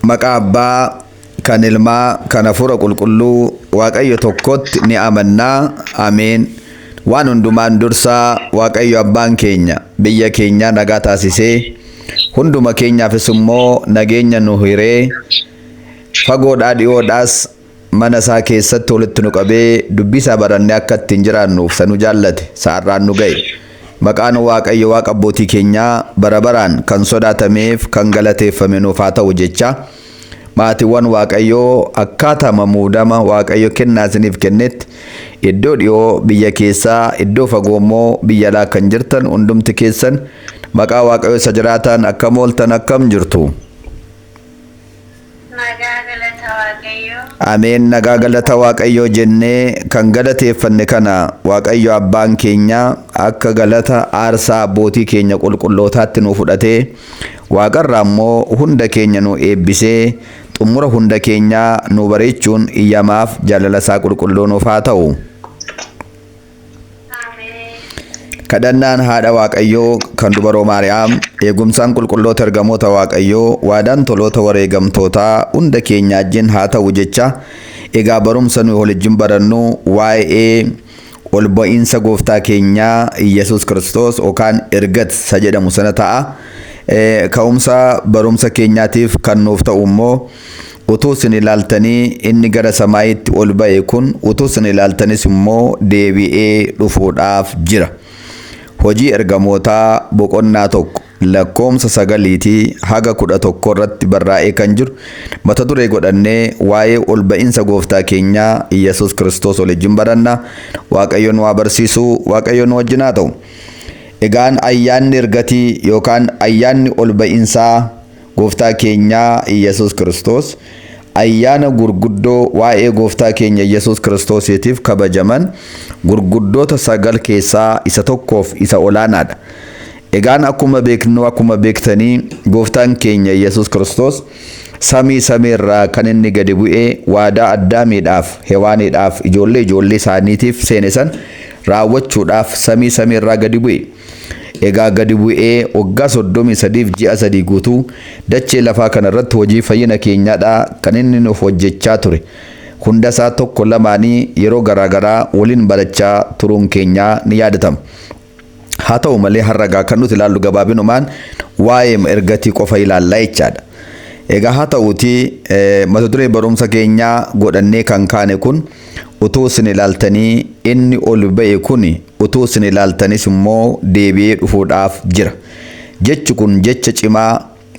Maqaa Abbaa kan Ilmaa kan Hafuura Qulqulluu Waaqayyo tokkotti ni amannaa. Ameen. Waan hundumaan dursaa Waaqayyo Abbaan keenya biyya keenyaa nagaa taasisee hunduma keenyaafis immoo nageenya nu hiree fagoodhaa dhiyoodhaas mana isaa keessatti walitti nu qabee dubbii isaa barannee akka ittiin jiraannuuf isa nu jaallate sa'arraan nu ga'e. Maqaan Waaqayyo Waaqa abbootii keenyaa bara baraan kan sodaatameef kan galateeffame nuuf haa ta'u jecha maatiiwwan Waaqayyoo akkaataama muudama Waaqayyo kennaa isiniif kennetti iddoo dhiyoo biyya keessaa iddoo fagoo immoo biyya alaa kan jirtan hundumti keessan maqaa Waaqayyo isa jiraataan akkam ooltan akkam jirtu. Nagaa galata Waaqayyoo. Ameen nagaa galata Waaqayyoo jennee kan galateeffanne kana Waaqayyo abbaan keenya akka galata aarsaa abbootii keenya qulqullootaatti nu fudhatee waaqarraa immoo hunda keenya nu eebbisee xumura hunda keenyaa nu bareechuun iyyamaaf jaalala isaa qulqulluu nuuf haa ta'u. Ameen. Kadhannaan haadha Waaqayyoo kan dubaroo Maariyaam eegumsaan qulqulloota ergamoota Waaqayyoo waadaan toloota wareegamtootaa hunda keenya wajjin haa ta'u jecha egaa barumsa nuyi waliin barannu waa'ee ol ba'iinsa gooftaa keenyaa Iyyasuus Kiristoos yookaan ergat isa jedhamu sana ta'a. Ka'umsa barumsa keenyaatiif kan nuuf ta'u immoo utuu isin ilaaltanii inni gara samaayitti ol ba'e kun utuu isin ilaaltanis immoo deebi'ee dhufuudhaaf jira. Hojii ergamootaa boqonnaa 1 lakkoomsa 9 haga 11 irratti barraa'ee kan jiru mata duree godhannee waa'ee ol ba'iinsa gooftaa keenyaa Iyyasuus Kiristoos waliin baranna. Waaqayyo nu haa barsiisu, Waaqayyo nu wajjin haa ta'u. Egaan ayyaanni ergatii yookaan ayyaanni ol ba'iinsaa gooftaa keenyaa Iyyasuus Kiristoos ayyaana gurguddoo waa'ee gooftaa keenya Iyyasuus Kiristoosiitiif kabajaman gurguddoota 9 keessaa isa tokkoof isa olaanaadha. Egaan akkuma beeknu akkuma beektanii gooftaan keenya Iyyasuus Kiristoos samii samiirraa kan inni gadi bu'ee waadaa Addaamiidhaaf Hewaaniidhaaf ijoollee ijoollee isaaniitiif seene san raawwachuudhaaf samii samiirraa gadi bu'e. Egaa gadi bu'ee waggaa 33 ji'a 3 guutuu dachee lafaa kanarratti hojii fayyina keenyaadha kan inni nuuf hojjechaa ture. Hundasaa tokko lamaanii yeroo garaagaraa waliin barachaa turuun keenyaa ni yaadatama. Haa ta'u malee har'agaa kan nuti ilaallu gabaabinumaan waa'ee ergatii qofa ilaallaa jechaadha. Egaa haa ta'uutii mata duree barumsa keenyaa godhannee kan kaane kun utuu isin ilaaltanii inni ol ba'e kun utuu isin ilaaltanis immoo deebi'ee dhufuudhaaf jira. Jechi kun jecha cimaa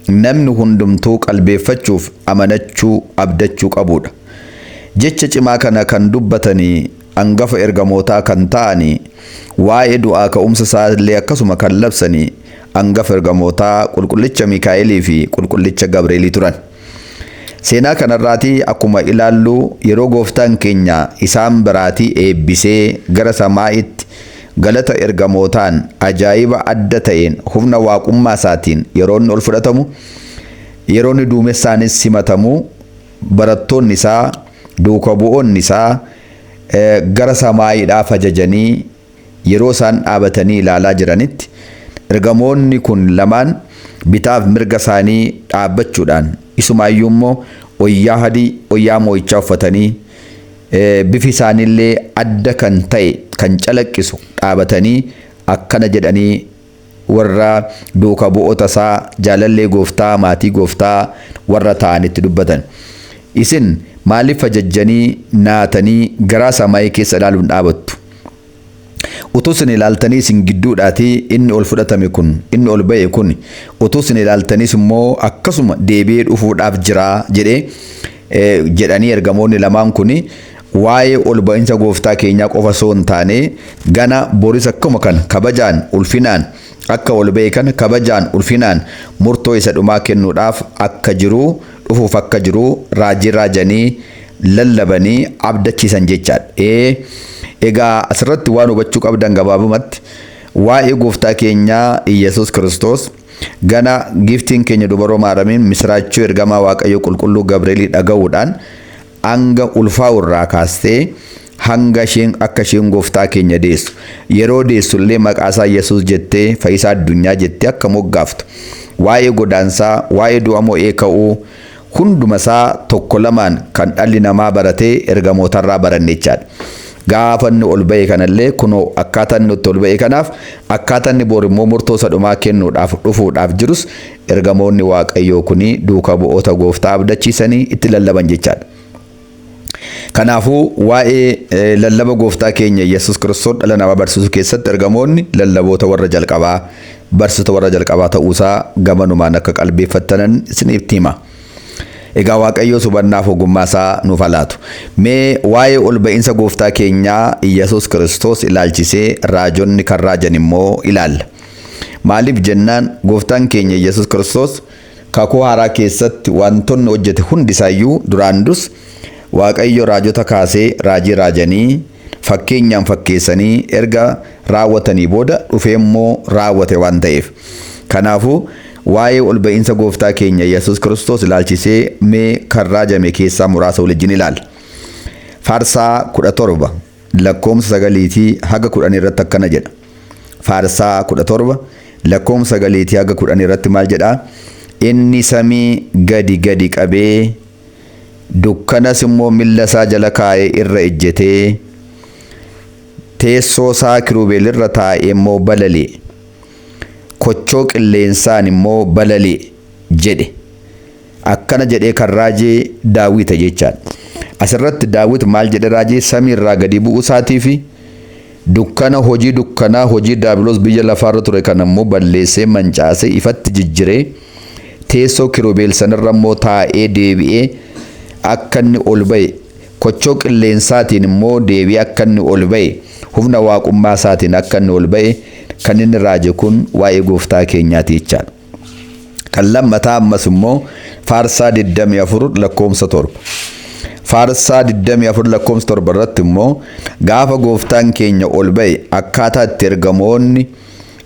namni hundumtuu qalbeeffachuuf amanachuu abdachuu qabudha. Jecha cimaa kana kan dubbatanii hangafa ergamootaa kan ta'anii waa'ee du'aa ka'umsa isaallee akkasuma kan labsanii hangafa ergamootaa qulqullicha Mikaa'elii fi qulqullicha Gabreelii turan. Seenaa kanarraatii akkuma ilaallu yeroo gooftaan keenya isaan biraatii eebbisee gara samaa'itti galata ergamootaan ajaa'iba adda ta'een humna waaqummaa isaatiin yeroo inni ol fudhatamu yeroo inni duumessaanis simatamu barattoonni isaa duuka bu'oonni isaa gara samaa'iidhaaf ajajanii yeroo isaan dhaabatanii ilaalaa jiranitti ergamoonni kun lamaan bitaaf mirga isaanii dhaabbachuudhaan isumaayyuu immoo wayyaa adii wayyaa moo'ichaa uffatanii bifi isaaniillee adda kan ta'e kan calaqqisu dhaabatanii akkana jedhanii warra duuka bu'oota isaa jaalallee gooftaa maatii gooftaa warra ta'anitti dubbatan. Isin maaliif ajajjanii naatanii garaa samaayii keessa ilaaluun dhaabattu? Utuu isin ilaaltanii isin gidduudhaatii inni ol fudhatame kun inni ol ba'e kun utuu isin ilaaltaniis immoo akkasuma deebi'ee dhufuudhaaf jira jedhee jedhanii ergamoonni lamaan kun waa'ee ol ba'iinsa gooftaa keenyaa qofa osoo hin taane gana boris akkuma kana kabajaan ulfinaan akka ol ba'e kana kabajaan ulfinaan murtoo isa dhumaa kennuudhaaf akka jiru dhufuuf akka jiru raajii raajanii lallabanii abdachiisan jechaadha. Egaa asirratti waan hubachuu qabdan gabaabumatti waa'ee gooftaa keenyaa Iyyasuus Kiristoos gana giiftiin keenya dubaroo Maaramiin misiraachuu ergamaa Waaqayyo qulqulluu Gabreelii dhaga'uudhaan hanga ulfaa'u irraa kaastee hanga isheen akka isheen gooftaa keenya deessu yeroo deessu illee maqaa isaa Yesuus jettee fayyisaa addunyaa jettee akka moggaaftu waa'ee godaansaa waa'ee du'a mo'ee ka'uu Hunduma isaa tokko lamaan kan dhalli namaa baratee ergamootarraa baranne jechaadha. Gaafa inni ol ba'e kanallee kunoo akkaataa inni itti ol ba'e kanaaf akkaataa inni bor immoo murtoo isa dhumaa kennuudhaaf dhufuudhaaf jirus ergamoonni Waaqayyoo kuni duuka bu'oota gooftaa abdachiisanii itti lallaban jechaadha. Kanaafuu waa'ee lallaba gooftaa keenya Yesuus Kiristoos dhala namaa barsiisuu keessatti ergamoonni lallaboota warra jalqabaa barsiisota warra jalqabaa ta'uusaa gamanumaan akka qalbeeffattanan isiniif hima. Egaa Waaqayyo hubannaaf ogummaa isaa nuuf haa laatu. Mee waa'ee ol ba'iinsa gooftaa keenyaa Yesuus Kiristoos ilaalchisee raajonni kan raajan immoo ilaalla. Maaliif jennaan gooftaan keenya Yesuus Kiristoos kakuu haaraa keessatti wantoonni hojjete hundisaayyuu duraan dus Waaqayyo raajota kaasee raajii raajanii fakkeenyaan fakkeessanii erga raawwatanii booda dhufee immoo raawwate waan ta'eef. Kanaafuu waa'ee ol ba'iinsa gooftaa keenya Yesuus Kiristoos ilaalchisee mee kan raajame keessaa muraasa waliin ilaalla. Faarsaa 17 lakkoomsa 9 haga 10 irratti akkana jedha. Faarsaa 17 lakkoomsa 9 haga 10 irratti maal jedhaa? Inni samii gadi gadi qabee dukkanas immoo miilla isaa jala kaa'ee irra ejjetee teessoo isaa kiruubeel irra taa'ee immoo balali'e. Kochoo qilleensaan immoo balali'e jedhe. Akkana jedhee kan raajee Daawit jechaadha. Asirratti Daawit maal jedhe raajee samii irraa gadi bu'uu isaatii fi dukkana hojii dukkanaa hojii daabiloos biyya lafaarra ture kan immoo balleessee mancaasee ifatti jijjiree teessoo kiruubeel sanarra immoo taa'ee deebi'ee akka inni ol ba'e kochoo qilleensaatiin immoo deebi'ee akka inni ol ba'e humna waaqummaa isaatiin akka inni ol ba'e kan inni raaje kun waa'ee gooftaa keenyaati jechaadha. Kan lammataa ammas immoo faarsaa 24 lakkoomsa 7. Faarsaa 24 lakkoomsa 7 irratti immoo gaafa gooftaan keenya ol ba'e akkaataa itti ergamoonni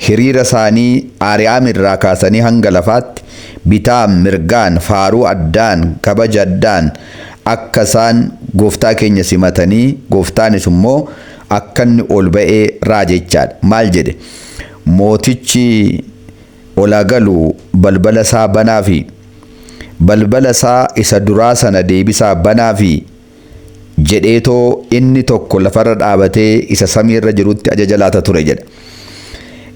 hiriira isaanii Aariyaam irraa kaasanii hanga lafaatti bitaan mirgaan faaruu addaan kabaja addaan akka isaan gooftaa keenya simatanii gooftaanis immoo akka inni ol ba'ee raajechaadha. Maal jedhe? Mootichi olaa galu balbala isaa banaa fi balbala isaa isa duraa sana deebisaa banaa fi jedheetoo inni tokko lafarra dhaabatee isa samiirra jirutti ajaja laata ture jedha.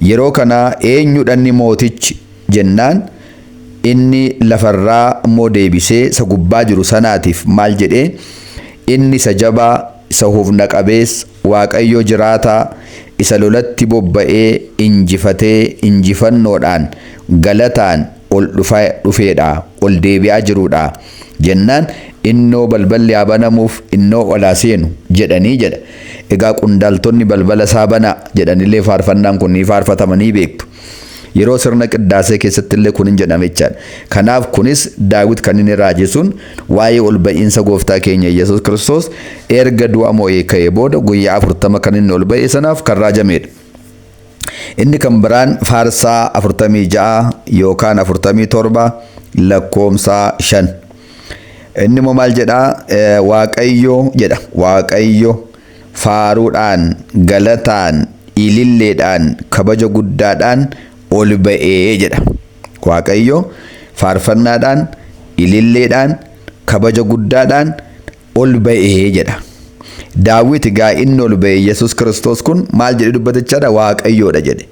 Yeroo kana eenyudha inni mootichi jennaan inni lafarraa immoo deebisee isa gubbaa jiru sanaatiif maal jedhee inni isa jabaa isa humna qabeessa Waaqayyo jiraataa isa lolatti bobba'ee injifatee injifannoodhaan galataan ol dhufeedha ol deebi'aa jiruudha jennaan innoo balballi haa banamuuf innoo ol haa seenu jedhanii jedha. Egaa qondaaltonni balbala isaa banaa jedhanillee faarfannaan kun ni faarfatamanii beektu. Yeroo sirna qiddaasee keessatti illee kun hin jedhame jechaadha. Kanaaf kunis Daawit kan inni raaje sun waa'ee ol ba'iinsa gooftaa keenya Yesuus Kiristoos erga du'a mo'ee ka'ee booda guyyaa 40 kan inni ol ba'e sanaaf kan raajamedha. Inni kan biraan faarsaa 46 yookaan 47 lakkoomsa 5. Inni immoo maal jedhaa? Waaqayyo jedha. Waaqayyo faaruudhaan, galataan, ililleedhaan, kabaja guddaadhaan ol ba'ee jedha. Waaqayyo faarfannaadhaan, ililleedhaan, kabaja guddaadhaan ol ba'ee jedha. Daawit egaa inni ol ba'e Yesuus Kiristoos kun maal jedhee dubbate jechaadha? Waaqayyoodha jedhe.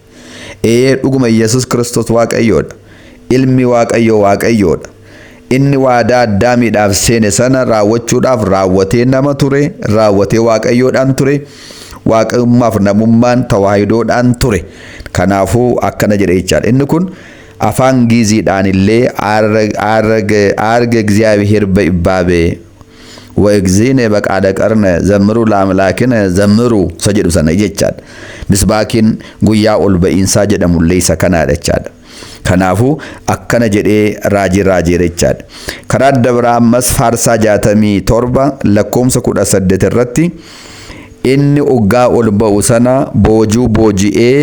Ee dhuguma Yesuus Kiristoos Waaqayyoodha. Ilmi Waaqayyoo Waaqayyoodha. Inni waadaa Addaamiidhaaf seene sana raawwachuudhaaf raawwatee nama ture, raawwatee Waaqayyoodhaan ture, Waaqayyummaaf namummaan tawaahidoodhaan ture. Kanaafuu akkana jedhe jechaadha. Inni kun afaan Giiziidhaan illee አርገ እግዚአብሔር በይባቤ ወእግዚእነ በቃለ ቀርነ ዘምሩ ለአምላክነ ዘምሩ isa jedhu sana jechaadha. Misbaakiin guyyaa ol ba'iinsaa jedhamullee isa kanaadha jechaadha. Kanaafuu akkana jedhee raajii raajeera jechaadha. Karaa adda biraa ammas faarsaa 67 lakkoomsa 18 irratti inni oggaa ol ba'u sana boojuu booji'ee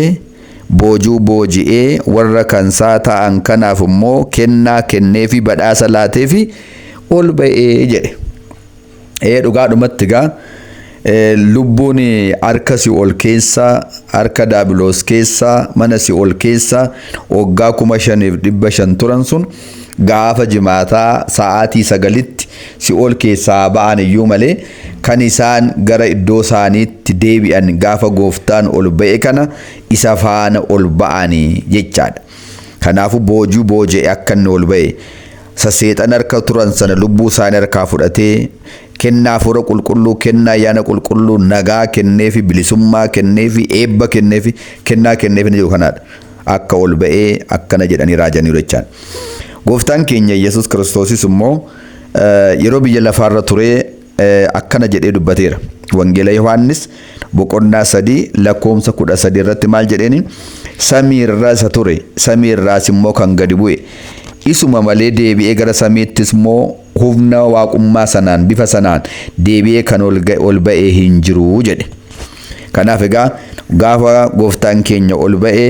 boojuu booji'ee warra kansaa ta'an kanaaf immoo kennaa kenneefi badhaasa laateefi ol ba'ee jedhe. Dhugaadhumatti egaa lubbuun harka si'ool keessa harka daabiloos keessa mana si'ool keessa waggaa 5,500 turan sun Gaafa jimaataa sa'aatii 9tti si'ool keessaa ba'an iyyuu malee kan isaan gara iddoo isaaniitti deebi'an gaafa gooftaan ol ba'e kana isa faana ol ba'anii jechaadha. Kanaafuu boojuu booji'e akka inni ol ba'e seexan harka turan sana lubbuu isaanii harkaa fudhatee kennaa hafuura qulqulluu, kennaa ayyaana qulqulluu, nagaa kenneefi, bilisummaa kenneefi, eebba kenneefi, kennaa kenneefi ni jiru kanaadha. Akka ol ba'ee akkana jedhanii raajaniiru jechaan. Gooftaan keenya Yesuus Kiristoosis immoo yeroo biyya lafaarra turee akkana jedhee dubbateera. Wangeela Yohaannis boqonnaa 3 lakkoofsa 13 irratti maal jedheeni? Samiirra isa ture, samiirraas immoo kan gadi bu'e. Isuma malee deebi'ee gara samiittis immoo humna waaqummaa sanaan bifa sanaan deebi'ee kan ol ba'ee hin jiru jedhe. Kanaaf egaa gaafa gooftaan keenya ol ba'ee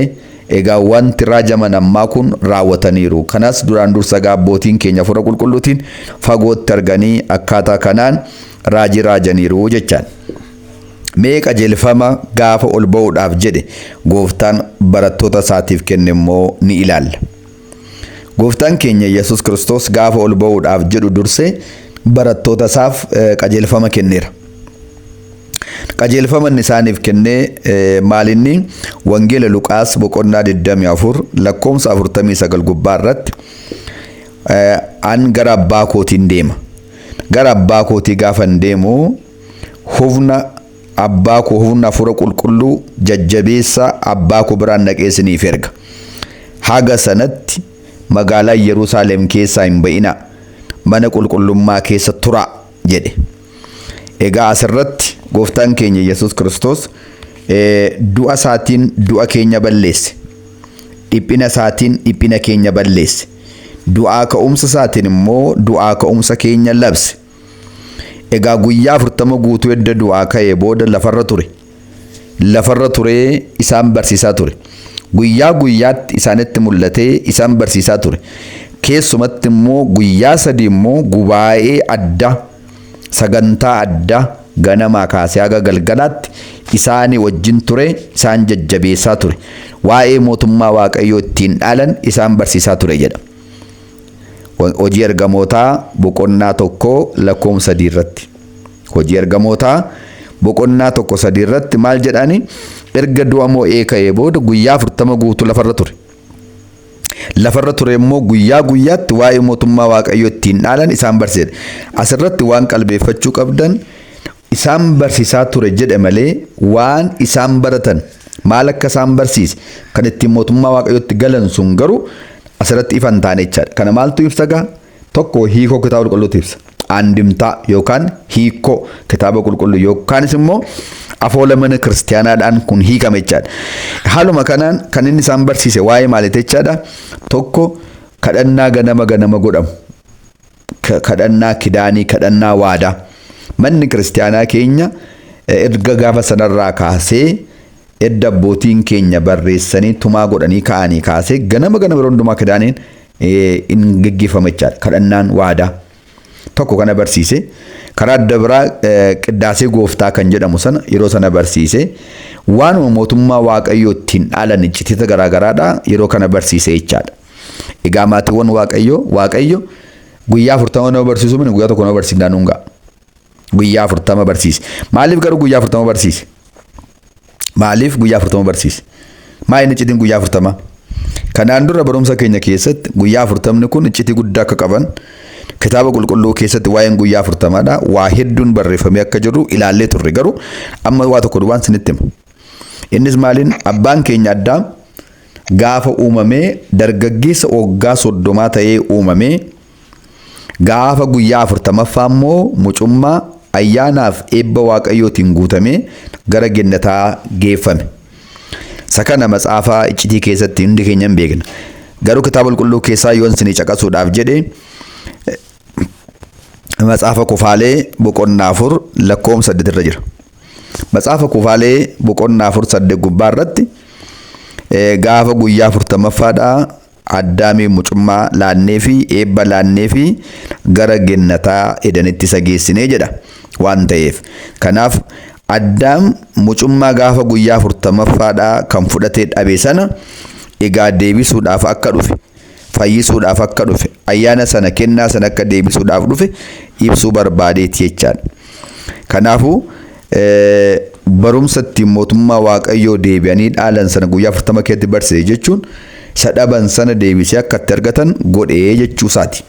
egaa wanti raajaman ammaa kun raawwataniiru. Kanas duraan dursa abbootiin keenya hafuura qulqulluutiin fagootti arganii akkaataa kanaan raajii raajaniiru jechaan. Mee qajeelfama gaafa ol ba'uudhaaf jedhe gooftaan barattoota isaatiif kenne immoo ni ilaalla. Gooftaan keenya Yesuus Kiristoos gaafa ol ba'uudhaaf jedhu dursee barattoota isaaf qajeelfama kenneera. Qajeelfama inni isaaniif kennee maalinni Wangeela Luqaas boqonnaa 24 lakkoofsa 49 gubbaa irratti an gara abbaa kootiin deema. Gara abbaa kootii gaafan deemu humna abbaa koo, humna hafuura qulqulluu jajjabeessa abbaa koo biraan dhaqee isiniif erga. Haga sanatti magaalaa Yerusaalem keessaa hin ba'inaa, mana qulqullummaa keessa turaa jedhe. Egaa asirratti gooftaan keenya Yesuus Kiristoos du'a isaatiin du'a keenya balleesse. Dhiphina isaatiin dhiphina keenya balleesse. Du'aa ka'umsa isaatiin immoo du'aa ka'umsa keenya labse. Egaa guyyaa 40 guutuu edda du'aa ka'ee booda lafarra ture. Lafarra turee isaan barsiisaa ture. Guyyaa guyyaatti isaanitti mul'atee isaan barsiisaa ture. Keessumatti immoo guyyaa 3 immoo gubaa'ee addaa, sagantaa addaa ganamaa kaasee haga galgalaatti isaanii wajjin ture, isaan jajjabeessaa ture. Waa'ee mootummaa Waaqayyoo ittiin dhaalan isaan barsiisaa ture jedha. Hojii ergamootaa boqonnaa 1 lakkoofsa 3 irratti. Hojii ergamootaa boqonnaa 1 3 irratti maal jedhani? Erga du'a mo'ee ka'ee booda guyyaa 40 guutuu lafarra ture. Lafarra ture immoo guyyaa guyyaatti waa'ee mootummaa Waaqayyoo ittiin dhaalan isaan barsiise. Asirratti waan qalbeeffachuu qabdan isaan barsiisaa ture jedhe malee waan isaan baratan maal akka isaan barsiise kan ittiin mootummaa Waaqayyootti galan sun garuu asirratti ifa hin taane jechaadha. Kana maaltu ibsa gaa? Tokko hiikoo kitaaba qulqulluutu ibsa. Andimtaa yookaan hiikoo kitaaba qulqulluu yookaanis immoo afoola mana kiristaanaadhaan kun hiikame jechaadha. Haaluma kanaan kan inni isaan barsiise waa'ee maaliiti jechaadha? Tokko kadhannaa ganama ganama godhamu. Kadhannaa kidaanii, kadhannaa waadaa. Manni kiristaanaa keenya erga gaafa sanarraa kaasee edda abbootiin keenya barreessanii tumaa godhanii ka'anii kaasee ganama ganama yeroo hundumaa kidaaniin in geggeeffama jechaadha. Kadhannaan waadaa. Tokko kana barsiise. Karaa adda biraa qiddaasee gooftaa kan jedhamu sana yeroo sana barsiise. Waanuma mootummaa Waaqayyoo ittiin dhaalan iccitiita garaagaraadha yeroo kana barsiise jechaadha. Egaa maatiiwwan Waaqayyoo, Waaqayyo guyyaa 40 nama barsiisuu mini guyyaa 1 nama barsiisnaan nuun ga'a. Guyyaa 40 barsiise. Maaliif garuu guyyaa 40 barsiise? Maaliif guyyaa 40 barsiise? Maal inni iccitiin guyyaa 40? Kanaan dura barumsa keenya keessatti guyyaa 40 kun iccitii guddaa akka qaban kitaaba qulqulluu keessatti waa'een guyyaa 40dha. Waa hedduun barreeffamee akka jiru ilaallee turre, garuu amma waa tokko duwwaan isinitti hima. Innis maaliin? Abbaan keenya Addaam gaafa uumamee dargaggeessa waggaa 30 ta'ee uumamee gaafa guyyaa 40ffaa immoo mucummaa ayyaanaaf eebba Waaqayyootiin guutamee gara gennataa geeffame. Isa kana matsaafaa iccitii keessatti hundi keenya hin beekna. Garuu kitaaba qulqulluu keessaa yoon isinii caqasuudhaaf jedhe matsaafa Kufaalee boqonnaa 4 lakkoofsa 8 irra jira. Matsaafa Kufaalee boqonnaa 4 8 gubbaa irratti gaafa guyyaa 40ffaadhaa Addaamii mucummaa laannee fi eebba laannee fi gara gennataa Edenitti isa geessinee jedha waan ta'eef. Kanaaf Addaam mucummaa gaafa guyyaa 40ffaadhaa kan fudhatee dhabe sana egaa deebisuudhaaf akka dhufe. fayyisuudhaaf akka dhufe, ayyaana sana kennaa sana akka deebisuudhaaf dhufe ibsuu barbaadeeti jechaadha. Kanaafuu barumsa ittiin mootummaa Waaqayyoo deebi'anii dhaalan sana guyyaa 40 keessatti barsiise jechuun isa dhaban sana deebisee akka itti argatan godhee jechuu isaati.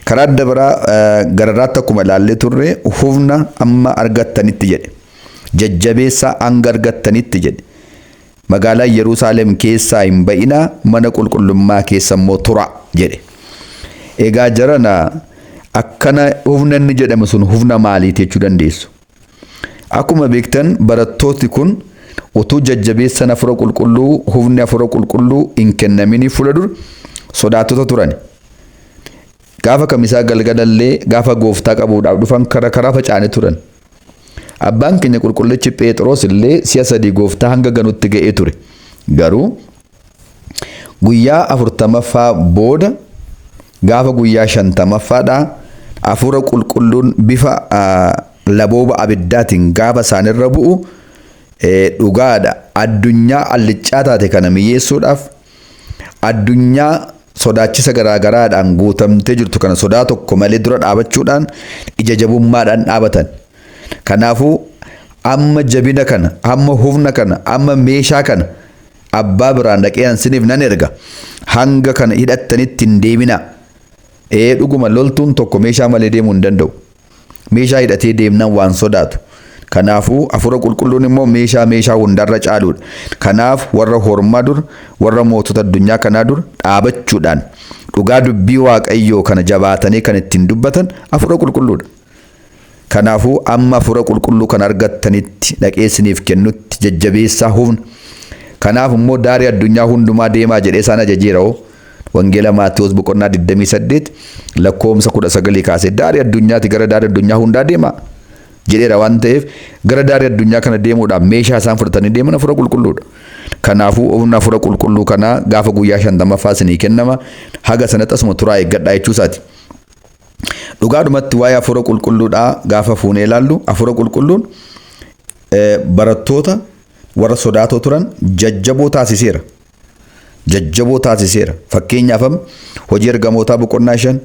Karaa adda biraa gararraatti akkuma ilaallee turre humna amma argattanitti jedhe. Jajjabeessaa hanga argattanitti jedhe. Magaalaa Yerusaalem keessaa hin ba'inaa, mana qulqullummaa keessa immoo tura jedhe. Egaa jarana akkana humna inni jedhame sun humna maaliiti jechuu dandeessu. Akkuma beektan barattooti kun utuu jajjabeessan hafuura qulqulluu, humni hafuura qulqulluu hin kennaminii fuula dura sodaattota turan. Gaafa kamisaa galgalallee gaafa gooftaa qabuudhaaf dhufan karaa faca'anii turan. Abbaan keenya qulqullichi Phexros illee si'a 3 gooftaa hanga ganutti ga'ee ture. Garuu guyyaa 40ffaa booda gaafa guyyaa 50ffaadhaa hafuura qulqulluun bifa labooba abiddaatiin gaafa isaanirra bu'u dhugaadha. Addunyaa alliccaa taate kana mi'eessuudhaaf, addunyaa sodaachisa garaagaraadhaan guutamtee jirtu kana sodaa tokko malee dura dhaabachuudhaan ija jabummaadhaan dhaabatan. Kanaafuu amma jabina kana, amma humna kana, amma meeshaa kana abbaa biraan dhaqee ansiniif nan erga. Hanga kana hidhattanitti hin deeminaa. Dhuguma loltuun tokko meeshaa malee deemuu hin danda'u. Meeshaa hidhatee deemnaan waan sodaatu. Kanaafuu hafuura qulqulluun immoo meeshaa hundarra caaluudha. Kanaaf warra hormaa dura, warra mootota addunyaa kanaa dura dhaabachuudhaan dhugaa dubbii Waaqayyoo kana jabaatanii kan ittiin dubbatan hafuura qulqulluudha. Kanaafuu amma hafuura qulqulluu kan argattanitti dhaqee isiniif kennutti jajjabeessaa humna. Kanaaf immoo daarii addunyaa hundumaa deemaa jedhee isaan ajajeera hoo. Wangeela Maatewos boqonnaa 28 lakkoomsa 19 kaasee daarii addunyaati gara daarii addunyaa hundaa deemaa jedheera waan ta'eef gara daarii addunyaa kana deemuudhaaf meeshaa isaan fudhatanii deeman hafuura qulqulluudha. Kanaafuu humna hafuura qulqulluu kanaa gaafa guyyaa 50ffaa isinii kennama, haga sanatti asuma turaa eeggadhaa jechuu isaati. Dhugaadhumatti waa'ee hafuura qulqulluudhaa gaafa fuunee ilaallu hafuura qulqulluun barattoota warra sodaatoo turan jajjaboo taasiseera. Jajjaboo taasiseera. Fakkeenyaaf hojii ergamootaa boqonnaa 5,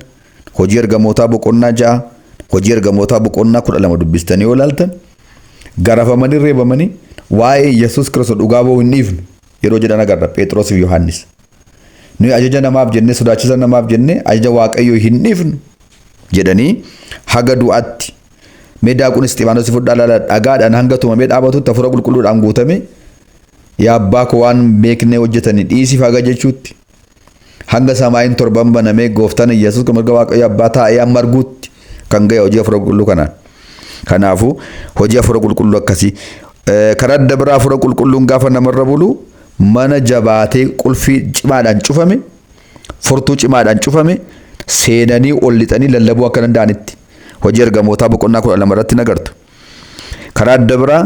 hojii ergamootaa boqonnaa 6, hojii ergamootaa boqonnaa 12 dubbistanii yoo ilaaltan garafamanii reebamanii waa'ee Yesuus Kiristoos dhugaa ba'uu hin dhiifnu yeroo jedhan agarra Phexros fi Yohaannis. Nuyi ajaja namaaf jennee, sodaachisa namaaf jennee ajaja Waaqayyoo hin dhiifnu jedhanii haga du'aatti. Mee daaqun Isxifaanos fudhaa ilaala, dhagaadhaan hanga tumamee dhaabatutti hafuura qulqulluudhaan guutame yaa abbaa koo waan beeknee hojjetanii dhiisiif haga jechuutti. Hanga samaayin 7 banamee gooftaan Yesuus mirga Waaqayyoo abbaa taa'ee amma arguutti kan ga'e hojii hafuura qulqulluu kanaan. Kanaafuu hojii hafuura qulqulluu akkasii. Karaa adda biraa hafuura qulqulluun gaafa namarra bulu mana jabaatee qulfii cimaadhaan cufame, furtuu cimaadhaan cufame seenanii ol lixanii lallabuu akka danda'anitti hojii ergamootaa boqonnaa 12 irratti nagartu. Karaa adda biraa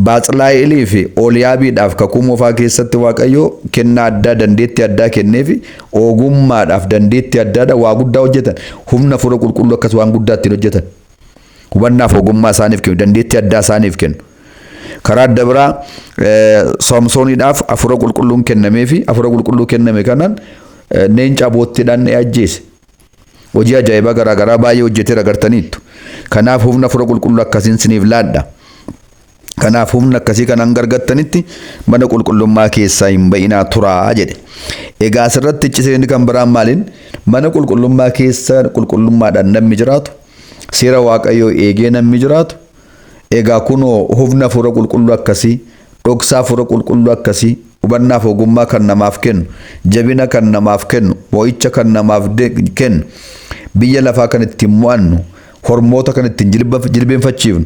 Baatsilaa'ilii fi Ooliyaabiidhaaf kakuu moofaa keessatti Waaqayyo kennaa addaa dandeettii addaa kenneefi ogummaadhaaf dandeettii addaadha waa guddaa hojjetan. Humna hafuura qulqulluu akkas waan guddaa ittiin hojjetan. Hubannaaf ogummaa isaaniif kennu, dandeettii addaa isaaniif kennu. Karaa adda biraa Soomsooniidhaaf hafuura qulqulluun kennameefi hafuura qulqulluu kenname kanaan leenca boottiidhaan ni ajjeese. Hojii ajaa'ibaa garaagaraa baay'ee hojjeteera agartaniittu. Kanaaf humna hafuura qulqulluu akkasiin siniif laadha. Kanaaf humna akkasii kan hanga argattanitti mana qulqullummaa keessaa hin ba'inaa turaa jedhe. Egaa asirratti icciteen kan biraan maaliin mana qulqullummaa keessa qulqullummaadhaan namni jiraatu, seera Waaqayyoo eegee namni jiraatu, egaa kunoo humna hafuura qulqulluu akkasii, dhoksaa hafuura qulqulluu akkasii, hubannaaf ogummaa kan namaaf kennu, jabina kan namaaf kennu, mo'icha kan namaaf kennu, biyya lafaa kan ittiin mo'annu, hormoota kan ittiin jilbeenfachiifnu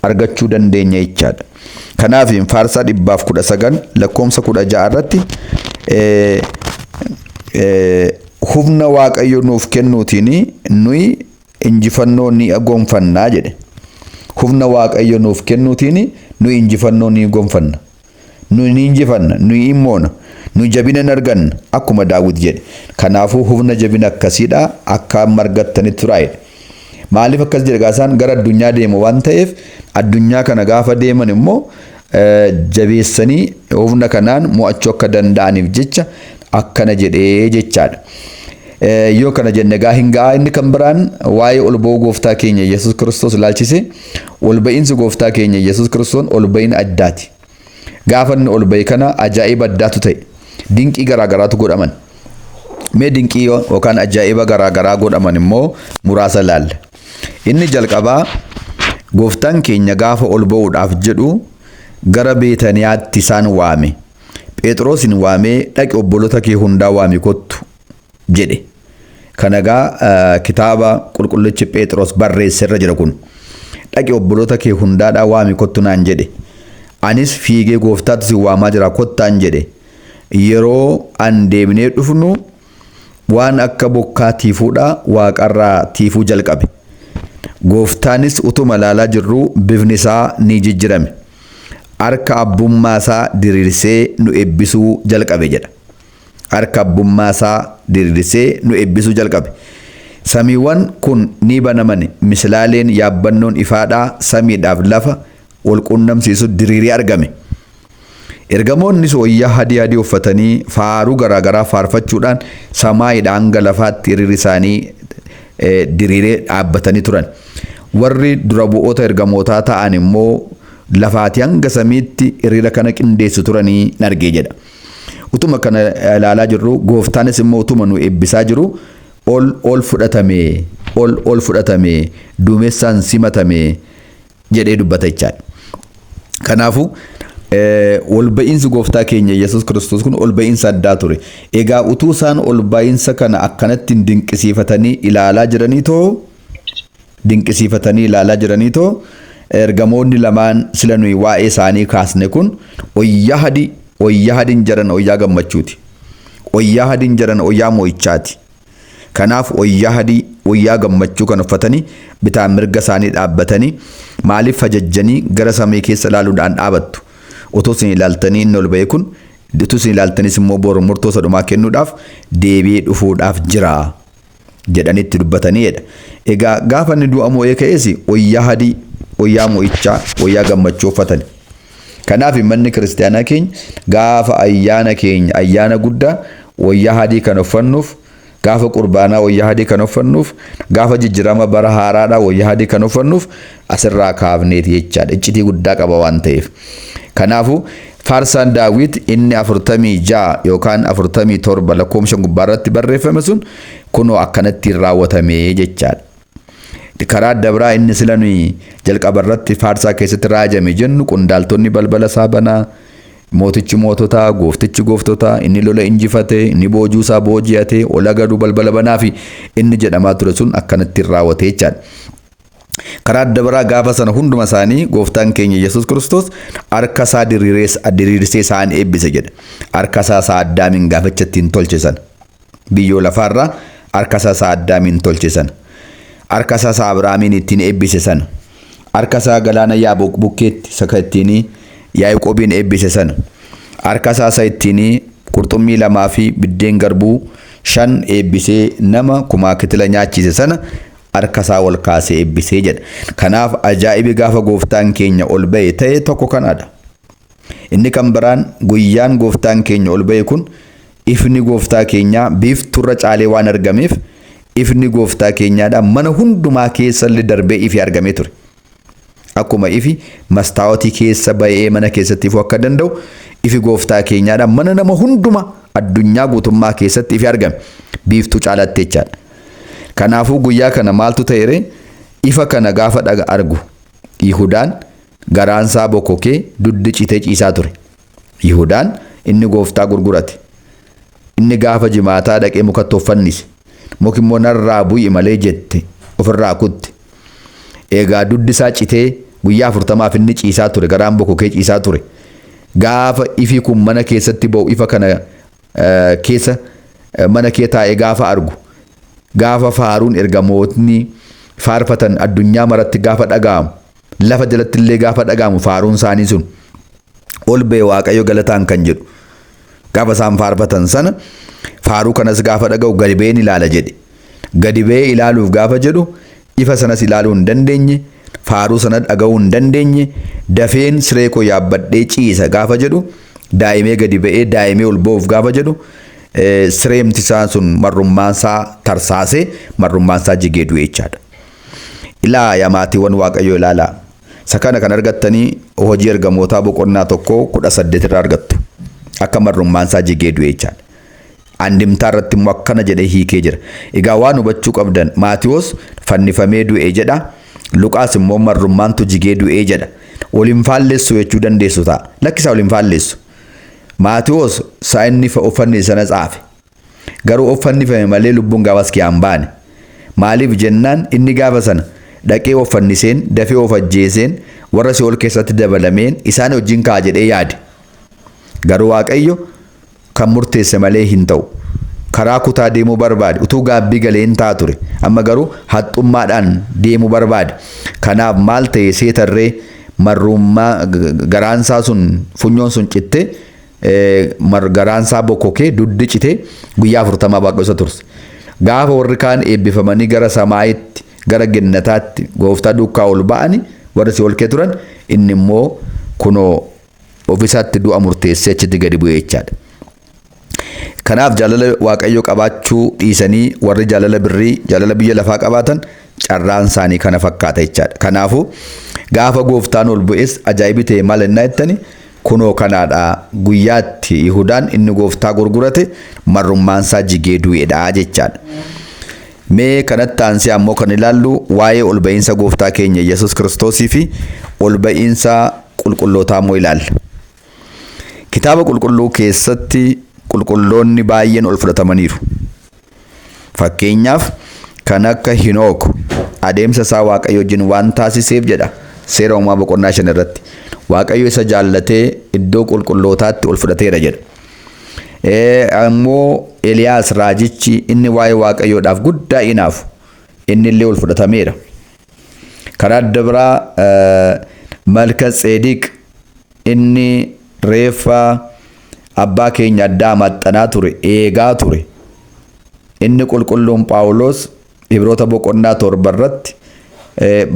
argachuu dandeenya jechaadha. Kanaaf faarsaa 119 lakkoomsa 16 irratti humna Waaqayyo nuuf kennuutiin nuyi injifannoo ni gonfannaa jedhe. Humna Waaqayyo nuuf kennuutiin nuyi injifannoo ni gonfanna. Nuyi ni injifanna, nuyi immoona, nuyi jabina hin arganna akkuma Daawit jedhe. Kanaafuu humna jabina akkasiidha akka amma argattanitti turaa jedhe. Maaliif akkas jedhe? Gaasaan gara addunyaa deemu waan ta'eef addunyaa kana gaafa deeman immoo jabeessanii humna kanaan mo'achuu akka danda'aniif jecha Akkana jedhee jechaadha. Yoo kana jenne egaa hin ga'a. Inni kan biraan waa'ee ol ba'uu gooftaa keenya Yesuus Kiristoos ilaalchise, ol ba'iinsi gooftaa keenya Yesuus Kiristoos ol ba'ina addaati. Gaafa inni ol ba'e kana ajaa'iba addaatu ta'e. Dinqii garaagaraatu godhaman. Mee dinqii yookaan ajaa'iba garaagaraa godhaman immoo muraasa ilaalla. Inni jalqabaa, gooftaan keenya gaafa ol ba'uudhaaf jedhu gara Beetaniyaatti isaan waame. Phexrosin waamee, "Dhaqi, obboloota kee hundaa waami kottu," jedhe. Kana egaa kitaaba qulqullichi Phexros barreesse irra jira kun. "Dhaqi, obboloota kee hundaadhaa waami kottu naan jedhe. Anis fiigee, 'Gooftaatu si waamaa jira, kottaan' jedhe. Yeroo an deemnee dhufnu waan akka bokkaa tiifuudha waaqarraa tiifuu jalqabe. Gooftaanis utuma ilaalaa jirru bifni isaa ni jijjirame. Harka abbummaa isaa diriirsee nu eebbisuu jalqabe," jedha. Harka abbummaa isaa diriirsee nu eebbisuu jalqabe. Samiiwwan kun ni banaman, misilaaleen yaabbannoon ifaadhaa samiidhaaf lafa wal quunnamsiisu diriiree argame. Ergamoonnis wayyaa adii adii uffatanii faaruu garaagaraa faarfachuudhaan samaayiidha hanga lafaatti hiriirri isaanii diriiree dhaabbatanii turan. Warri dura bu'oota ergamootaa ta'an immoo lafaatii hanga samiitti hiriira kana qindeessu turanii argee jedha. Utuma kana ilaalaa jirru, gooftaanis immoo utuma nu eebbisaa jiru ol ol fudhatame, ol ol fudhatame, duumessaan simatame jedhee dubbata jechaadha. Kanaafuu ol ba'iinsi gooftaa keenya Yesuus Kiristoos kun ol ba'iinsa addaa ture. Egaa utuu isaan ol ba'iinsa kana akkanatti dinqisiifatanii ilaalaa jiranii too, dinqisiifatanii ilaalaa jiranii too, ergamoonni lamaan sila nuyi waa'ee isaanii kaasne kun wayyaa adii, wayyaa adiin jedhan wayyaa gammachuuti. Wayyaa adiin jedhan wayyaa mo'ichaati. Kanaaf wayyaa adii, wayyaa gammachuu kan uffatanii bitaan mirga isaanii dhaabbatanii, "Maaliif fajajjanii gara samii keessa ilaaluudhaan dhaabattu? Otoo isin ilaaltanii inni ol ba'e kun, utuu isin ilaaltanis immoo boru murtoo sadhumaa kennuudhaaf deebi'ee dhufuudhaaf jira," jedhanitti dubbatanii jedha. Egaa gaafa inni du'a mo'ee ka'es wayyaa adii, wayyaa mo'ichaa, wayyaa gammachuu uffatani. Kanaaf manni kiristaanaa keenya gaafa ayyaana keenya, ayyaana guddaa, wayyaa adii kan uffannuuf, gaafa qurbaanaa wayyaa adii kan uffannuuf, gaafa jijjiirama bara haaraadhaa wayyaa adii kan uffannuuf asirraa kaafneeti jechaadha. Iccitii guddaa qaba waan ta'eef. Kanaafuu faarsaan Daawit inni 46 yookaan 47 lakkoofsa gubbaarratti barreeffame sun kunoo akkanatti raawwatamee jechaadha. Karaa adda biraa inni sila nuyi jalqaba irratti faarsaa keessatti raajame jennu, qondaaltonni balbala isaa banaa, mootichi moototaa, gooftichi gooftotaa, inni lola injifate, inni boojuu isaa booji'ate, ola gaduu balbala banaa fi inni jedhamaa ture sun akkanatti raawwate jechaadha. Karaa adda biraa gaafa sana hunduma isaanii gooftaan keenya Yesuus Kiristoos harka isaa diriirsee isaan eebbise jedha. Harka isaa isaa Addaamiin gaaficha ittiin tolche sana. Biyyoo lafaarraa harka isaa isaa Addaamiin tolche sana. Harka isaa isaa Abrahaamiin ittiin eebbise sana. Harka isaa galaana Yaaboq bukkeetti saka ittiin Yaaqoobiin eebbise sana. Harka isaa isa ittiin qurxummii 2 fi biddeen garbuu 5 eebbisee nama kumaa kitila nyaachise sana harka isaa ol kaasee eebbisee jedha. Kanaaf ajaa'ibi gaafa gooftaan keenya ol ba'e ta'e tokko kanadha. Inni kan biraan, guyyaan gooftaan keenya ol ba'e kun ifni gooftaa keenyaa biifturra caalee waan argameef, ifni gooftaa keenyaadha mana hundumaa keessallee darbee ifi argamee ture. Akkuma ifi mastaawotii keessa ba'ee mana keessatti ifuu akka danda'u, ifi gooftaa keenyaadha mana nama hundumaa addunyaa guutummaa keessatti ifi argame biiftuu caalaatti jechaadha. Kanaafuu guyyaa kana maaltu ta'e? Ifa kana gaafa dhaga argu Yihudaan garaansaa bokokee duddi citee ciisaa ture. Yihudaan inni gooftaa gurgurate. Inni gaafa jimaataa dhaqee mukatti of fannise. Muki immoo narraa bu'i malee jette, ofirraa kutte. Egaa duddi isaa citee guyyaa 40f inni ciisaa ture, garaan bokokee ciisaa ture. Gaafa ifi kun mana keessatti ba'u, ifa kana keessa mana kee taa'ee gaafa argu, gaafa faaruun ergamootni faarfatan addunyaa maratti gaafa dhaga'amu, lafa jalatti illee gaafa dhaga'amu, faaruun isaanii sun ol ba'e Waaqayyo galataan kan jedhu gaafa isaan faarfatan sana, faaruu kanas gaafa dhaga'u gadi ba'een ilaala jedhe. Gadi ba'ee ilaaluuf gaafa jedhu ifa sanas ilaaluu hin dandeenye, faaruu sana dhaga'uu hin dandeenye. Dafeen siree koo yaabbadhee ciisa gaafa jedhu, daa'imee gadi ba'ee daa'imee ol ba'uuf gaafa jedhu Sireemti isaa sun marrummaan isaa tarsaasee marrummaan isaa jigee du'e jechaadha. Ilaa yaa maatiiwwan Waaqayyoo ilaalaa. Isa kana kan argattanii hojii ergamootaa boqonnaa 1:18 irraa argattu. Akka marrummaan isaa jigee du'e jechaadha. Andimtaa irratti immoo akkana jedhee hiikee jira. Egaa waan hubachuu qabdan Maatiyoos fannifamee du'e jedha. Luqaas immoo marrummaantu jigee du'e jedha. Wal hin faallessu jechuu dandeessu ta'a. Lakkisaa wal hin faallessu. Maatiyoos isaa inni uffanni sana tsaafe. Garuu of fannifame malee lubbuun gaafas kiyaan hin baane. Maaliif jennaan inni gaafa sana dhaqee of fanniseen dafee of ajjeeseen warra si'ool keessatti dabalameen isaan wajjin ka'a jedhee yaade. Garuu Waaqayyo kan murteesse malee hin ta'u. Karaa kutaa deemuu barbaade utuu gaabbii galee hin ta'a ture. Amma garuu haxxummaadhaan deemuu barbaade. Kanaaf maal ta'e seetarree marruummaa garaansaa sun funyoon sun cittee garaansaa bokkokee duddi citee guyyaa 40 Waaqayyo isa turse. Gaafa warri kaan eebbifamanii gara samaayitti gara gennataatti gooftaa duukaa ol ba'ani warri si ol kee turan inni immoo kunoo ofiisaatti du'a murteessee achitti gadi bu'ee jechaadha. Kanaaf jaalala Waaqayyoo qabaachuu dhiisanii warri jaalala birrii jaalala biyya lafaa qabaatan carraan isaanii kana fakkaata jechaadha. Kanaafuu gaafa gooftaan ol bu'es ajaa'ibi ta'e maal ennaa jettani kunoo kanaadha guyyaatti Yihudaan inni gooftaa gurgurate marrummaan isaa jigee du'edha jechaadha. Mee kanatti aansee ammoo kan ilaallu waa'ee ol ba'iinsa gooftaa keenya Yesuus Kiristoosii fi ol ba'iinsa qulqullootaa immoo ilaalla. Kitaaba qulqulluu keessatti qulqulloonni baay'een ol fudhatamaniiru. Fakkeenyaaf kan akka Hinook adeemsa isaa Waaqayyo wajjin waan taasiseef jedha seera uumamaa boqonnaa 5 irratti. Waaqayyo isa jaallatee iddoo qulqullootaatti ol fudhateera jedha. Ammoo Eliyaas raajichi inni waa'ee Waaqayyoodhaaf guddaa inaafu inni illee ol fudhatameera. Karaa adda biraa Malka Tseediq inni reeffa abbaa keenya addaa maxxanaa ture eegaa ture. Inni qulqulluun Phaawulos Ibroota boqonnaa 7 irratti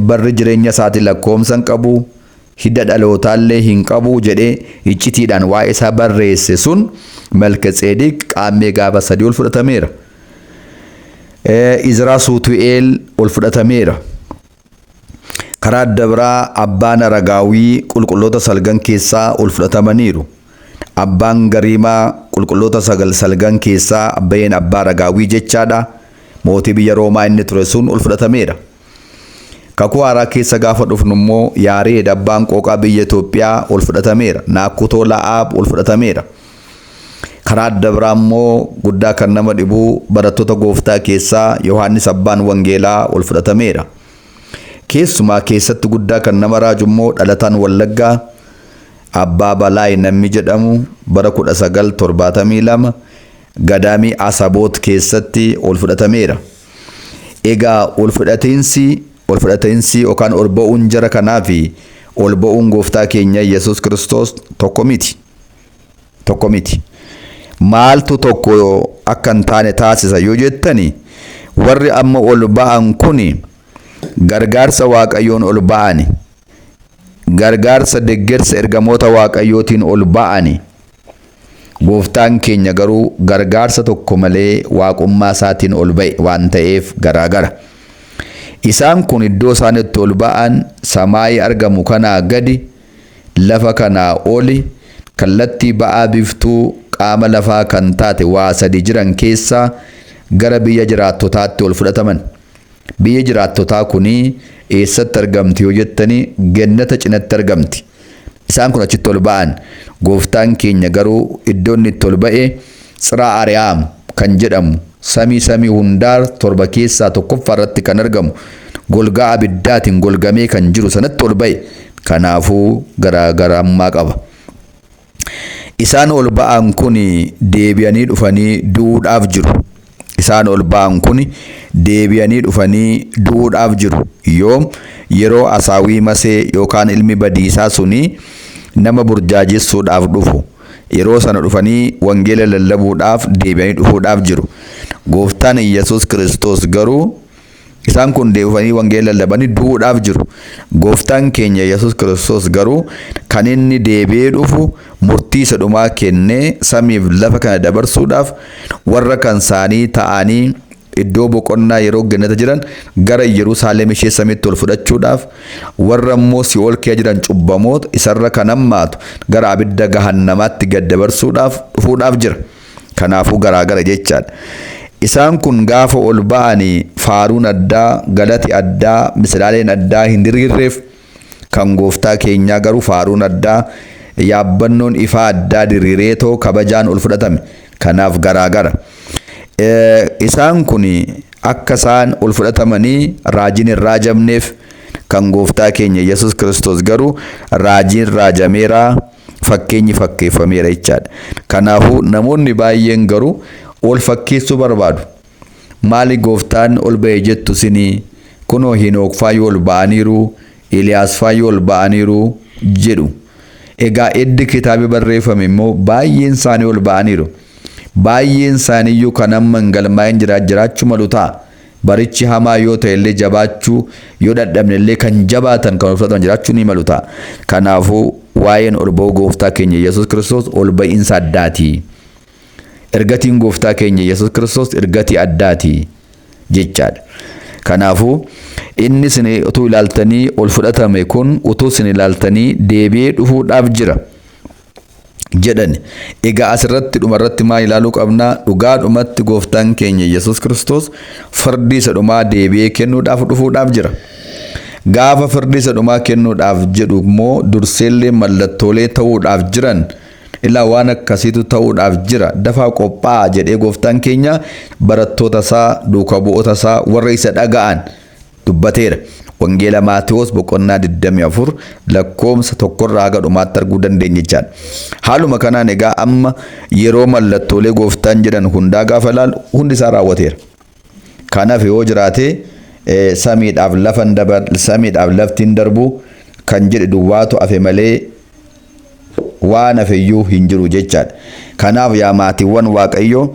barri jireenya isaatii lakkoomsa hin qabu hidda dhalootaallee hin qabu jedhee iccitiidhaan waa'ee isaa barreesse sun Malka Tseediq qaammee gaafa 3 ol fudhatameera. Izraa Suutu'eel ol fudhatameera. Karaa adda biraa abbaan Aragaawii qulqulloota salgan keessaa ol fudhatamaniiru. Abbaan Gariimaa qulqulloota salgan keessaa abbayeen abbaa Aragaawii jechaadha. Mootii biyya Roomaa inni ture sun ol fudhatameera. Kakuu haaraa keessa gaafa dhufnu immoo Yaareed abbaan qooqaa biyya Itoophiyaa ol fudhatameera. Naakkutoo La'aab ol fudhatameera. Karaa adda biraa immoo guddaa kan nama dhibu barattoota gooftaa keessaa Yohaannis abbaan wangeelaa ol fudhatameera. Keessumaa keessatti guddaa kan nama raaju immoo dhalataan Wallaggaa Abbaa Balaay namni jedhamu bara 1972 gadaamii Asaboot keessatti ol fudhatameera. Egaa ol fudhatiinsi ol fudhatiinsi yookaan ol ba'uun jara kanaa fi ol ba'uun gooftaa keenya Yesuus Kiristoos tokko miti. Tokko miti. Maaltu tokko akka hin taane taasisa yoo jettani warri amma ol ba'an kuni gargaarsa Waaqayyoon ol ba'ani. Gargaarsa deggersa ergamoota Waaqayyootiin ol ba'ani. Gooftaan keenya garuu gargaarsa tokko malee waaqummaa isaatiin ol ba'e waan ta'eef garaagara. Isaan kun iddoo isaan itti ol ba'an samaayii argamu kanaa gadi lafa kanaa oli kallattii ba'aa biftuu qaama lafaa kan taate waa sadi jiran keessaa gara biyya jiraattotaatti ol fudhataman. Biyyi jiraattotaa kuni eessatti argamti yoo jettani gennata cinatti argamti. Isaan kun achitti ol ba'an. Gooftaan keenya garuu iddoo inni itti ol ba'e Tsiraa Ariyaam kan jedhamu samii samii hundaa torba keessaa tokkoffaa irratti kan argamu golgaa abiddaatiin golgamee kan jiru sanatti ol ba'e. Kanaafuu garaagarummaa qaba. Isaan ol ba'an kun deebi'anii dhufanii du'uudhaaf jiru. Isaan ol ba'an kun deebi'anii dhufanii du'uudhaaf jiru. Yoom yeroo asaawii masee yookaan ilmi badiisaa suni nama burjaajessuudhaaf dhufu. Yeroo sana dhufanii wangeela lallabuudhaaf deebi'anii dhufuudhaaf jiru. Gooftaan Iyyasuus Kiristoos garuu Isaan kun deebifanii wangeela lallabanii du'uudhaaf jiru. Gooftaan keenya Yesuus Kiristoos garuu kan inni deebi'ee dhufu murtii isa dhumaa kennee samiif lafa kana dabarsuudhaaf, warra kan isaanii ta'anii iddoo boqonnaa yeroo gannata jiran gara Yerusaalem ishee samiitti ol fudhachuudhaaf, warra immoo si'ool keessa jiran cubbamoota isarra kan hammaatu gara abidda gahannamaatti gad dabarsuudhaaf dhufuudhaaf jira. Kanaafuu garaagara jechaadha. Isaan kun gaafa ol ba'anii faaruun addaa, galati addaa, misilaaleen addaa hin diriirreef. Kan gooftaa keenyaa garuu faaruun addaa, yaabbannoon ifaa addaa diriireetoo kabajaan ol fudhatame. Kanaaf garaagara. Isaan kun akka isaan ol fudhatamanii raajiin hin raajamneef. Kan gooftaa keenya Yesuus Kiristoos garuu raajiin raajameera, fakkeenyi fakkeeffameera jechaadha. Kanaafuu namoonni baay'een garuu ol fakkeessuu barbaadu. Maali gooftaan ol ba'e jettu sinii? Kunoo Hinook faayyoo ol ba'aniiru, Eliyaas faayyoo ol ba'aniiru jedhu. Egaa eddi kitaabi barreeffame immoo baay'een isaanii ol ba'aniiru. Baay'een isaaniiyyuu kan amma hin galmaa'in jiraachuu malu ta'a. Barichi hamaa yoo ta'e illee, jabaachuu yoo dadhabne illee, kan jabaatan kan ol fudhataman jiraachuu ni malu ta'a. Kanaafuu waa'een ol ba'uu gooftaa keenya Yesuus Kiristoos ol ba'iinsa addaati. Ergatiin gooftaa keenya Yesuus Kiristoos ergatii addaati jechaadha. Kanaafuu inni isin utuu ilaaltanii ol fudhatame kun utuu isin ilaaltanii deebi'ee dhufuudhaaf jira jedhan. Egaa asirratti dhumarratti maal ilaaluu qabnaa? Dhugaadhumatti gooftaan keenya Yesuus Kiristoos firdii isa dhumaa deebi'ee kennuudhaaf dhufuudhaaf jira. Gaafa firdii isa dhumaa kennuudhaaf jedhu immoo durseellee mallattoolee ta'uudhaaf jiran, ilaa waan akkasiitu ta'uudhaaf jira, dafaa qophaa'a jedhee gooftaan keenya barattoota isaa, duuka bu'oota isaa, warra isa dhaga'an dubbateera. Wangeela Maatewos boqonnaa 24 lakkoomsa 1rraa haga dhumaatti arguu dandeenya jechaadha. Haaluma kanaan egaa amma yeroo mallattoolee gooftaan jedhan hundaa gaafa ilaalu hundi isaa raawwateera. Kanaaf yoo jiraate samiidhaaf lafan dabar, samiidhaaf lafti hin darbu kan jedhe duwwaatu hafe malee waan hafeyyuu hin jiru jechaadha. Kanaaf yaa maatiiwwan Waaqayyoo,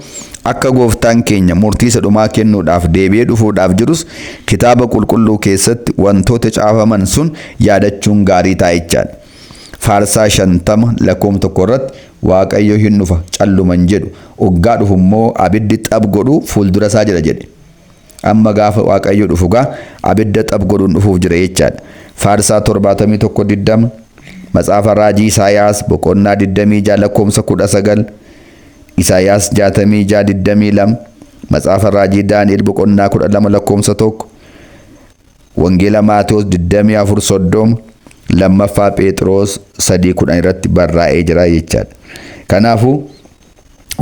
akka gooftaan keenya murtii isa dhumaa kennuudhaaf deebi'ee dhufuudhaaf jirus kitaaba qulqulluu keessatti wantoota caafaman sun yaadachuun gaarii ta'a jechaadha. Faarsaa 50 lakkoofsa 1 irratti Waaqayyo hin dhufa calluman jedhu, oggaa dhufu immoo abiddi xab godhu fuuldura isaa jira jedhe. Amma gaafa Waaqayyo dhufu gaa abidda xab godhuun dhufuuf jira jechaadha. Faarsaa 71 20, Matsaafa Raajii Isaayaas boqonnaa 26 lakkoofsa 19, Isaayaas 66 22, Matsaafa Raajii Daani'el boqonnaa 12 lakkoofsa 1, Wangeela Maatewos 24 30, lammaffaa Phexros 3 10 irratti barraa'ee jira jechaadha. Kanaafuu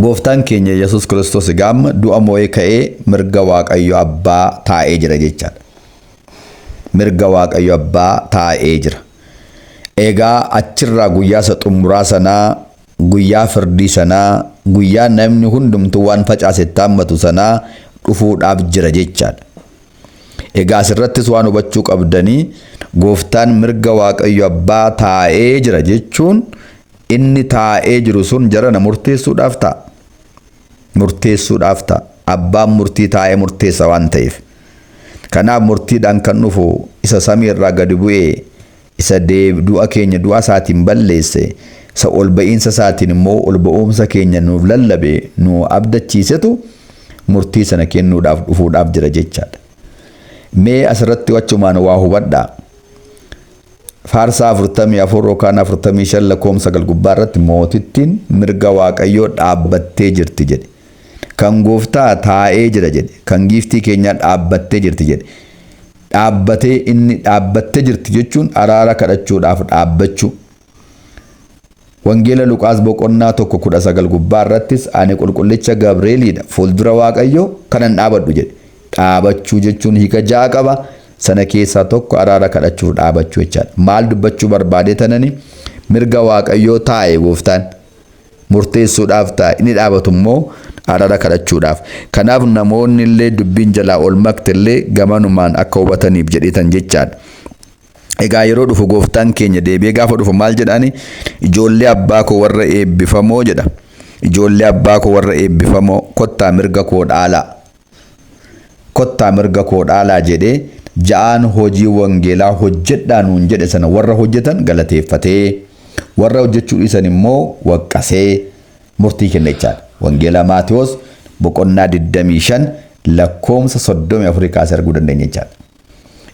gooftaan keenya Yesuus Kiristoos egaa amma du'a moo'ee ka'ee mirga Waaqayyo Abbaa taa'ee jira jechaadha. Mirga Waaqayyo Abbaa taa'ee jira. Egaa achirraa guyyaa isa xumuraa sanaa, guyyaa firdii sanaa, guyyaa namni hundumtuu waan facaase itti haammatu sanaa dhufuudhaaf jira jechaadha. Egaa asirrattis waan hubachuu qabdanii, gooftaan mirga Waaqayyo Abbaa taa'ee jira jechuun inni taa'ee jiru sun jarana murteessuudhaaf ta'a. Murteessuudhaaf ta'a. Abbaan murtii taa'ee murteessa waan ta'eef. Kanaaf murtiidhaan kan dhufu isa samii irraa gadi bu'ee, isa du'a keenya du'a isaatiin balleesse, isa ol ba'iinsa isaatiin immoo ol ba'umsa keenya nuuf lallabe, nu abdachiisetu murtii sana kennuudhaaf dhufuudhaaf jira jechaadha. Mee asirratti wachumaan waa hubadhaa. Faarsaa 44 yookaan 45 lakkoofsa 9 gubbaa irratti mootittiin mirga Waaqayyoo dhaabbattee jirti jedhe. Kan gooftaa taa'ee jira jedhe. Kan giiftii keenyaa dhaabbattee jirti jedhe. Dhaabbatee inni dhaabbattee jirti jechuun araara kadhachuudhaaf dhaabbachuu. Wangeela Luqaas boqonnaa 1 19 gubbaa irrattis ani qulqullicha Gabreeliidha, fuuldura Waaqayyoo kanan dhaabadhu jedhe. Dhaabachuu jechuun hiika 6 qaba. Sana keessaa tokko araara kadhachuuf dhaabachuu jechaadha. Maal dubbachuu barbaadee tanani? Mirga Waaqayyoo taa'e gooftaan murteessuudhaaf taa'e, inni dhaabatu immoo araara kadhachuudhaaf. Kanaaf namoonni illee dubbiin jalaa ol makte illee gamanumaan akka hubataniif jedheetan jechaadha. Egaa yeroo dhufu gooftaan keenya deebi'ee gaafa dhufu maal jedhaani? Ijoollee abbaa koo warra eebbifamoo jedha. Ijoollee abbaa koo warra eebbifamoo, kottaa mirga koo dhaalaa. Kottaa mirga koo dhaalaa jedhee ja'aan hojii wangeelaa hojjedhaa nuun jedhe sana warra hojjetan galateeffatee, warra hojjechuu dhiisan immoo waqqasee murtii kenna jechaadha. Wangeela Maatewos boqonnaa 25 lakkoomsa 34 kaasee arguu dandeenya jechaadha.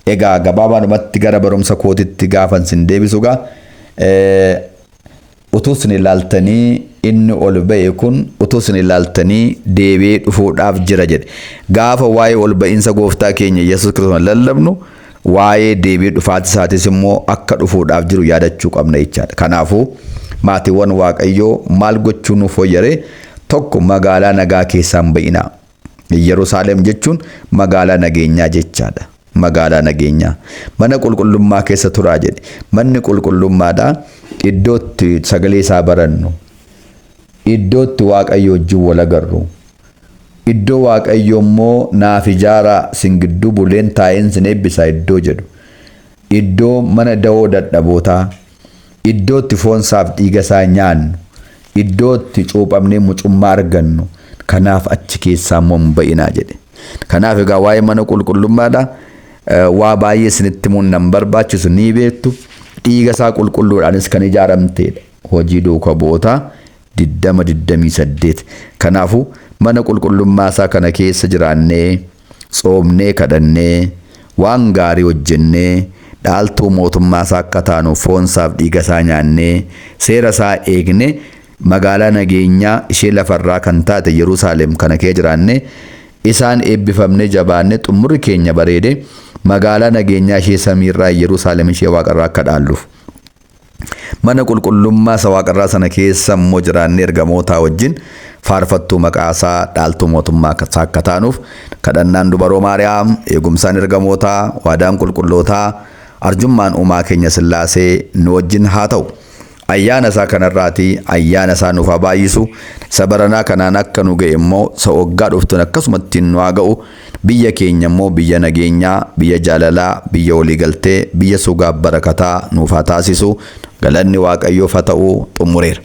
Egaa gabaabaadhumatti gara barumsa kootitti gaafan sin deebisu gaa, utuu sin ilaaltanii inni ol ba'e kun utuu sin ilaaltanii deebi'ee dhufuudhaaf jira jedhe. Gaafa waa'ee ol ba'iinsa gooftaa keenya Yesuus Kiristoos lallabnu, waa'ee deebi'ee dhufaatii isaatis immoo akka dhufuudhaaf jiru yaadachuu qabna jechaadha. Kanaafuu maatiiwwan Waaqayyoo, maal gochuu nuuf wayyaree? Tokko, magaalaa nagaa keessaa hin ba'inaa. Yerusaalem jechuun magaalaa nageenyaa jechaadha. Magaalaa nageenyaa. Mana qulqullummaa keessa turaa jedhe. Manni qulqullummaadha iddootti sagalee isaa barannu. Iddootti Waaqayyo wajjin wal agarru. Iddoo Waaqayyo immoo naaf ijaaraa, sin gidduu buleen taa'een sin eebbisaa iddoo jedhu. Iddoo mana da'oo dadhabootaa. Iddootti foonsaaf dhiiga isaa nyaannu. Iddootti cuuphamnee mucummaa argannu. Kanaaf achi keessaa immoo hin ba'inaa jedhe. Kanaaf egaa waa'ee mana qulqullummaadha. Waa baay'ee isinitti himuun nan barbaachisu, ni beektu. Dhiiga isaa qulqulluudhaanis kan ijaaramtedha. Hojii duuka bu'ootaa 20:28. Kanaafuu mana qulqullummaa isaa kana keessa jiraannee, tsoomnee, kadhannee, waan gaarii hojjennee, dhaaltuu mootummaa isaa akka taanuuf foonsaaf dhiiga isaa nyaannee, seera isaa eegne, magaalaa nageenyaa ishee lafarraa kan taate Yerusaalem kana keessa jiraannee, isaan eebbifamnee, jabaannee, xumurri keenya bareede, magaalaa nageenyaa ishee samiirraa, Yerusaalem ishee waaqarraa akka dhaalluuf. Mana qulqullummaa isa waaqarraa sana keessa immoo jiraannee ergamootaa wajjin faarfattuu maqaa isaa, dhaaltuu mootummaa isaa akka taanuuf kadhannaan dubaroo Maariyaam, eegumsaan ergamootaa, waadaan qulqullootaa, arjummaan uumaa keenya Sillaasee nu wajjin haa ta'u. Ayyaana isaa kanarraati ayyaana isaa nuuf haa baay'isu. Isa baranaa kanaan akka nu ga'e immoo isa waggaa dhuftuun akkasumatti nu haa ga'u. Biyya keenya immoo biyya nageenyaa, biyya jaalalaa, biyya waliigaltee, biyya sugaaf barakataa nuuf haa taasisu. Galanni Waaqayyoof haa ta'u, xumureera.